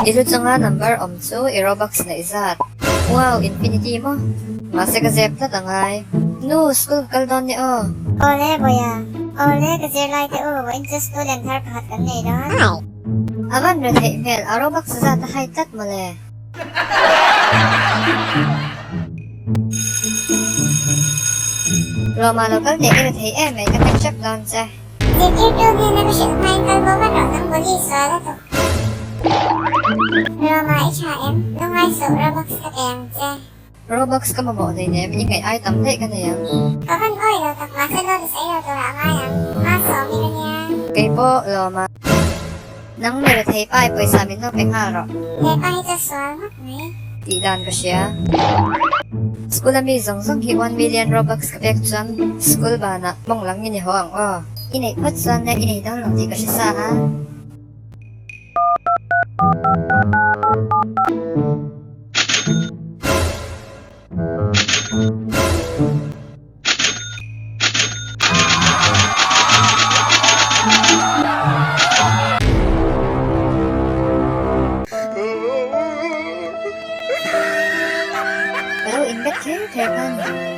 I lu chunga number awm chu i Robux neih zat. Wow, infinity maw? Mahse ka zep tlat a ngai. Nu, school ka kal dawn ni aw. Awle Bawiha, awle ka zirlai te u, vawiin chu student thar pakhat kan nei dawn. A van retheih hmel, a Robux zat a hai tlat mawle. Lawma lo kal teh i retheih em mai, ka hnek hrep dawn che. Zirtirtu hnena ka hrilh hmain kal bo vat rawh nang bawli sual a tuk. Roma i tha em? Lungngai suh Robux ka pe ang che. Robux ka mamawh nei nem i ngaih ai tam daih ka nei ang. Ka van awi lo tak mahse dawt i sawi lo turah a ngai ang. Ma sawm i ka nia. Keipawh Lawma. Nang mi rethei pai pawisa min lo pe nghal rawh. He pa hi chu sual ngawt mai. Tih dan ka hria. School a mi zawng zawng hi 1 million Robux ka pek chuan school banah mawng lang i ni haw ang aw. I neih phawt chuan le i nei dawn lo tih ka hre sa a. Ka lo inbet kher kher kha a ni.